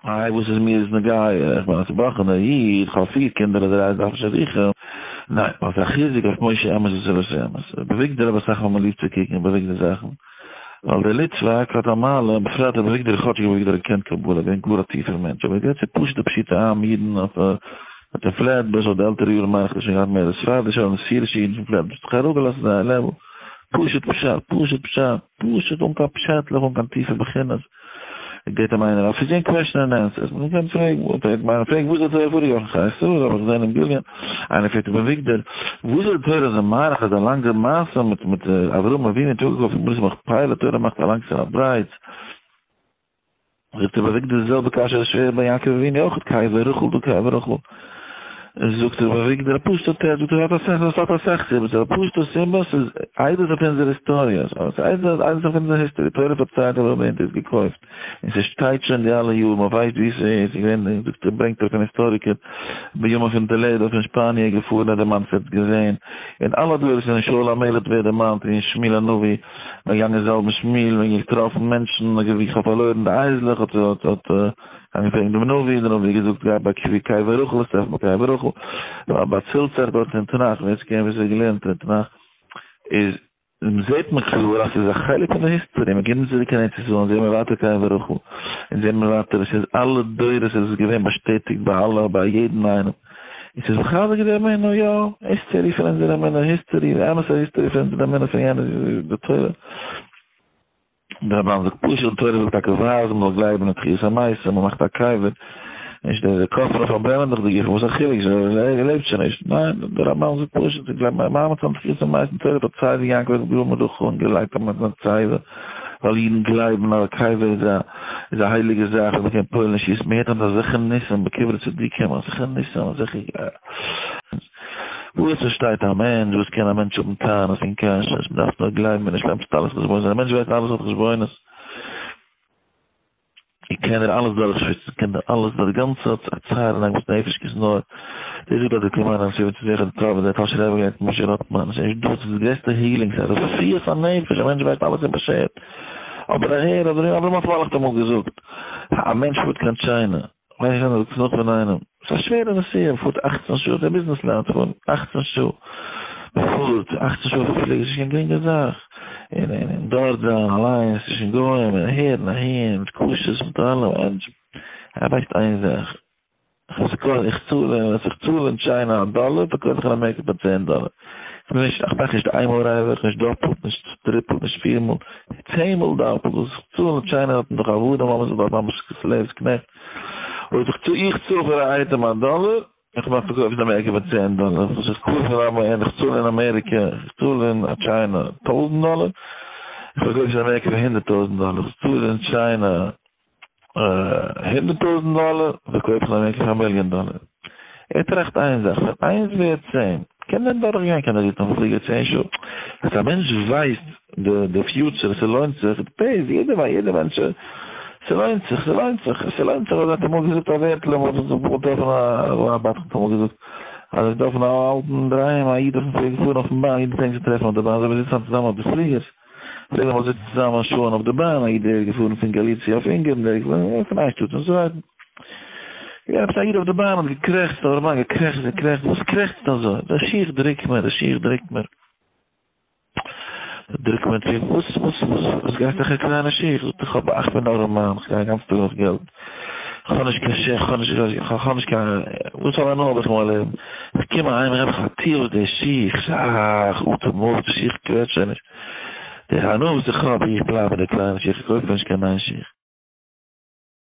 איי וואס איז מיר עס נוגע, איך בין א צובראכענער איד, איך האב פיר קינדער אדער איינס דארף נישט שידוכים, ניין, ווייל ס'איז א חיזוק אויף משה אמת ותורתו אמת, ר' אביגדור האב אסאך מאל ליב צו קוקן ר' אביגדור זאכן, ווייל דער ליטוואק האט א מעלה, בפרט ר' אביגדור כאטשיג ר' אביגדור האט געקענט קבלה, געווען גאר א טיפער מענטש, אבער ער גערעדט צו פשוטע פשוטע עם אידן אויף אויף די פלעטבוש, אויף די עלטערע יארן מיין איך האט ער שוין געהאט מער די ספרדישע אדער סירישע אידן פון פלעטבוש, האט זיך אראפגעלאזט אין זייער level, פשוט פשט, פשוט פשט, פשוט אן קיין פשעטלעך אן קיין טיפע בחינות. געבט אים איינער א פיזיען question and answers, מען קען פרעגן, וואס פרעגט מען, פרעגט וואס האט ער פאריגע וואך אין חיי שרה, האב איך געזען אין גליון, איינער פרעגט רבי אביגדור, וואס איז די תורה אזוי מאריך אזא לאנגע מעשה מיט מיט אברהם אבינו האט אפגעקויפט פון מערת המכפלה, תורה מאכט א לאנגס און א ברייטס, זאגט רבי אביגדור די זעלבע קשיא איז שווער ביי יעקב אבינו אויך, קבר רחל דא קבר רחל. זאגט רבי אביגדור א פשוט'ע תירוץ, זאגט ער האט אסאך, עס האט אסאך סיבות, א פשוט'ע סיבה, ס'איז עדות אויף אונזער היסטאריע, ס'איז עדות אויף אונזער history, תורה פארציילט אברהם אבינו האט עס געקויפט, און ס'שטייט שוין די אלע יארן, מ'ווייסט ווי ס'איז, ס'איז געווען, זאגט ער, ברענגט ער פון היסטאריקער, בימים פון טאלעדא פון שפאניע געפארן האט דערמאנט ס'האט געזען, אין אלע דורות אין שאול המלך ווערט דערמאנט, און שמואל הנביא, מ'איז געגאנגען זאלבן שמואל, מ'האט געטראפן מענטשן, ווי כ'האב פארלוירן די אייזלעך, האט האט האט. אנגעפרעגט דעם נביא, דער נביא האט געזאגט גיי ביי קבי קבר רחל, עס טרעפט ביי קבר רחל, באצילט זיך דארט אין תנך, ווער ס'קען ווער ס'האט געלערנט אין תנך, איז זעט מען קלאר אז ס'איז א חלק פון די history, מען קומט צוריק קיין ארץ ישראל און זעהן מיר ווייטער קבר רחל, און זעהן מיר ווייטער עס איז אלע דורות איז עס געווען באשטעטיגט ביי אלע ביי יעדן איינעם, און ס'איז מחזק די אמונה, יא, history פון אונזער אמונה, history, די אמת'ע history פון אונזער אמונה פון יענע די תורה. דער רמב"ן זאגט פשוט, די תורה וויל טאקע ווייזן מ'זאל גלייבן אין תחיית המתים, מ'מאכט א קבר, נישט די כופרים פארברענען דאך די גופים, וואס א חילוק, ער לעבט שוין נישט, ניין, דער רמב"ן זאגט פשוט, זיי גלייבן אין מאמין צו תחיית המתים, די תורה פארציילט ווי יעקב האט באגראבן רחל און געלייגט א מצבה, ווייל אידן גלייבן אז א קבר איז א איז א הייליגע זאך וואס מ'קען פועל'ן ישועות, מ'הערט היינט אזעלכע ניסים בקברי צדיקים, אזעלכע ניסים, אזעלכע. וואס פארשטייט א מענטש? וואס קען א מענטש האבן טענות און קשיות? מען דארף נאר גלייבן און נישט לעבן אלעס חשבונות. ווען א מענטש ווייסט אלעס האט חשבונות, קען ער אלעס דורכשוויצן, קען ער אלעס, די גאנצע צער און עגמת נפש איז נאר, דאס זאגט אז די קלימאן און סיבות צו זיכער די טראבעל, דער טאהשער רבי געלערנט משה רוטמאן, ס'איז נישט דאס, ס'איז די גרעסטע healing, ס'איז א רפואת הנפש, א מענטש ווייסט אלעס איז באשערט. אבער אהער אדער אהין, אברהם האט אמאל געזאגט, א מענטש פארט קיין China, כ'ווייס נישט ווען ער זאגט עס נאך פון איינעם. ס'איז א שווערע נסיעה, מ'פארט אכצן שעה, ס'איז א ביזנעס לייט פארן אכצן שעה, מ'פארט אכצן שעה אויף א פליגער, ס'איז נישט קיין גרינגע זאך, און און און דארט זיין אליינס צווישן גוים, און אהער און אהין, מיט קושיות מיט אלעם, ער ווייסט איין זאך, איך צאל איך צאל אין China א דאלער, פארקויף איך אין אמעריקע פאר צען דאלער. כ'בין נישט, איך מאך נישט איינמאל ריווח, נישט דאפלט, נישט טריפלט, נישט פיר מאל, צען מאל דאפלט וואס איך צאל, אין China האט מען דאך עבדים, ממש איז דארט ממש slaves קנעכט, וואס איך צאל, איך צאל פאר א אייטעם א דאלער, איך מאך פארקויף אין אמעריקע פאר צען דאלער, וואס איך קויף אין אמעריקע, איך צאל אין אמעריקע, איך צאל אין China טויזנט דאלער, איך פארקויף אין אמעריקע פאר הונדערט טויזנט דאלער, איך צאל אין China הונדערט טויזנט דאלער, פארקויפן אין אמעריקע פאר א מיליאן דאלער. ער טראכט איין זאך, ווען איינס ווערט צען, קען ער דורך גיין, קען ער זיצן אויפן פליגער צען שעה. אז א מענטש ווייסט די די future, ס'לוינט זיך, it pays, יעדער ווייסט, יעדער מענטש, ס'לוינט זיך, ס'לוינט זיך, ס'לוינט זיך, אזוי האט אמאל געזאגט א ווערטל, אמאל האט זיך געטראפן א א בדחן האט אמאל געזאגט, אז עס דארף נאר האלטן אינדערהיים א איד אויפן פליגער, פארן אויפן באן, יעדן טאג זיך טרעפן אויף די באן, אזוי ווי מ'זיצט היינט צוזאמען אויף די פליגערס. פלעגן אמאל זיצן צוזאמען שעה'ן אויף די באן, א איד איז געפארן פון גאליציע אויף אונגערן, דער איז געפארן פון איין שטאט צום צווייטן. געווען עפעס א איד אויף די באן האט געקרעכצט אויף די באן, געקרעכצט געקרעכצט, וואס קרעכצט אזוי? די שיך דריקט מיר, די שיך דריקט מיר. דריקט מיר צו, וואס וואס וואס וואס גייסטו אזעלכע קליינע שיך? זאגט ער, איך האב איך בין ארעמאן, איך גיי א גאנצן טאג נאך געלט. כ'האב נישט קיין שיך, כ'האב נישט, כ'האב נישט קיין, וואס פאר הנאה האב איך אין מיין לעבן? איך קום אהיים איך האב א טיר אויף די שיך, אה, אטעם אויס, די שיך קוועטשט שוין נישט. די הנאה וואס איך האב, איך בלייב מיט די קליינע שיך, איך קויף מיר נישט קיין נייע שיך.